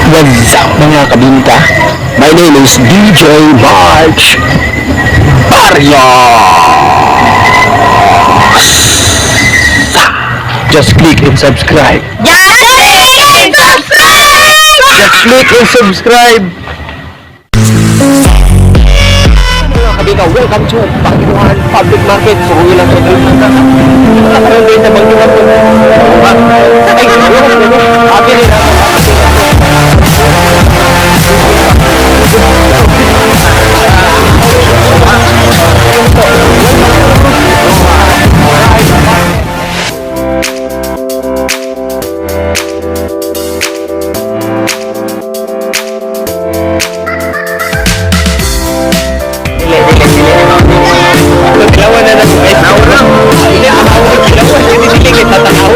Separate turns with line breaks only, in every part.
What's up, mga kabinta? My name is DJ March Barrios. Just click and subscribe.
Just click and subscribe!
Just click and subscribe. Mga kabinta, welcome to Banginuhan Public Market. So, lang sa Karon din sa Banginuhan. Ay, happy rin. Dili, dili, dili. Kilawan na na. Ay, tanaw na. Dili, tanaw. Kilawan. Dili, dili, kay tatanaw.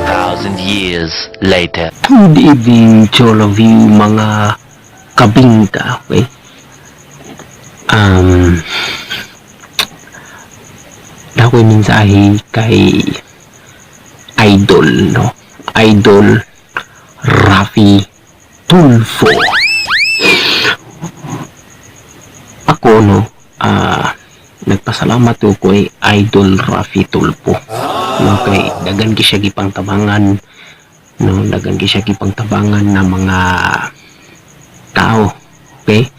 Thousand years later.
Good evening to all of you, mga kabinta, okay? Ako'y mensahe kay Idol, no? Idol Raffy Tulfo. Ako, no, nagpasalamat ko kay Idol Raffy Tulfo. No, kay dagan ki siya gipangtabangan, no, dagan ki siya gipangtabangan na mga tao. Okay?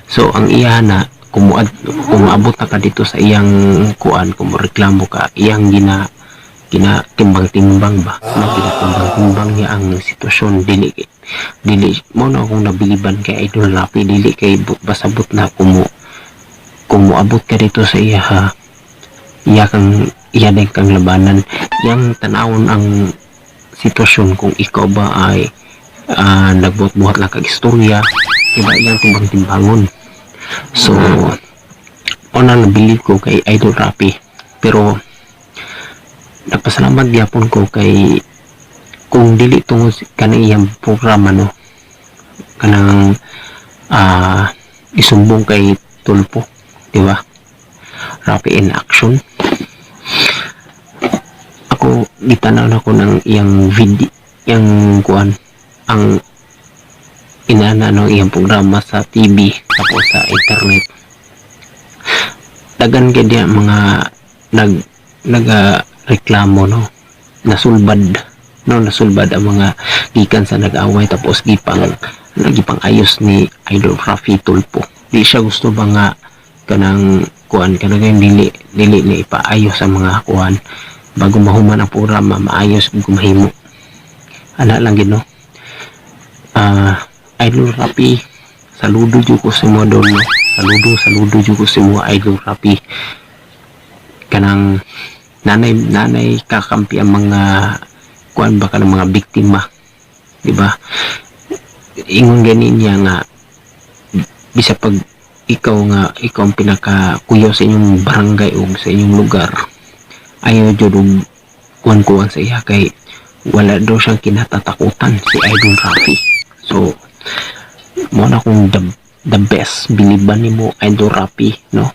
So ang iya na kung maabot na ka dito sa iyang kuan, kung reklamo ka, iyang gina gina timbang-timbang ba, no, gina timbang-timbang niya ang sitwasyon. Dili dili mo na akong nabiliban kay Idol Raffy, dili kay basabot na kung moabot ka dito sa iya ha, iya kang iya din kang labanan, iyang tanawon ang sitwasyon kung ikaw ba ay nagbuhat-buhat lang kag istorya, diba? Iyang timbang-timbangon. So una nabilib ko kay Idol Raffy, pero nagpasalamat gyapon ko kay kung dili tungod kanang iyang programa, no, kanang isumbong kay Tulfo, di ba? Raffy in Action. Ako gitanaw na ko ng iyang video, iyang kuan, ang inana no, iyang programa sa TV tapos sa internet. Dagan kay diya mga naga reklamo, no, nasulbad, no, nasulbad ang mga gikan sa nag-away, tapos gipang ayos ni Idol Raffy Tulfo. Di siya gusto ba nga kanang kuan, kanang dili dili ni ipaayos ang mga kuan bago mahuman ang programa, maayos ug mahimo ana lang gid, no. Idol Raffy, saludo jud ko sa imo dol, no. Saludo, saludo jud ko sa imo, Idol Raffy. Kanang nanay nanay kakampi ang mga kuan ba, kanang mga biktima, di ba? Ingon gani niya nga bisa pag ikaw nga ikaw ang pinakakuyaw sa inyong barangay o sa inyong lugar, ayaw jud og kuan-kuan sa iya kay wala daw siyang kinatatakutan si Idol Raffy. So mo na kung the best biliban nimo, Idol Raffy, no,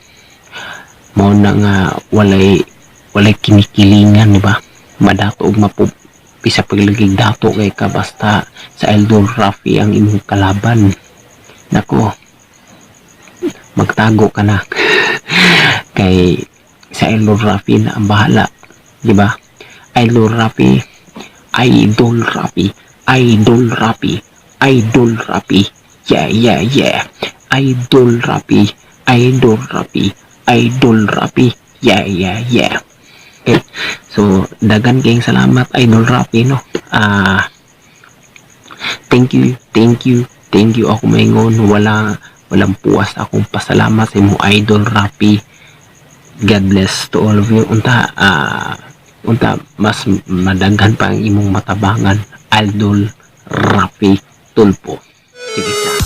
mo na nga walay walay kinikilingan, di ba? Madato og mapu bisa paglagig dato kay ka, basta sa Idol Raffy ang imong kalaban, nako, magtago ka na kay sa Idol Raffy na ang bahala, di ba? Idol Raffy, Idol Raffy, Idol Raffy, Idol Raffy, yeah, Idol Raffy, Idol Raffy, Idol Raffy, yeah. Okay, so dagan kayong salamat, Idol Raffy, no. Thank you, thank you, thank you. Ako maingon, walang puwas akong pasalamat sa imo, Idol Raffy. God bless to all of you. Unta unta mas madaghan pa ang imong matabangan, Idol Raffy Tulfo. Sige, ciao.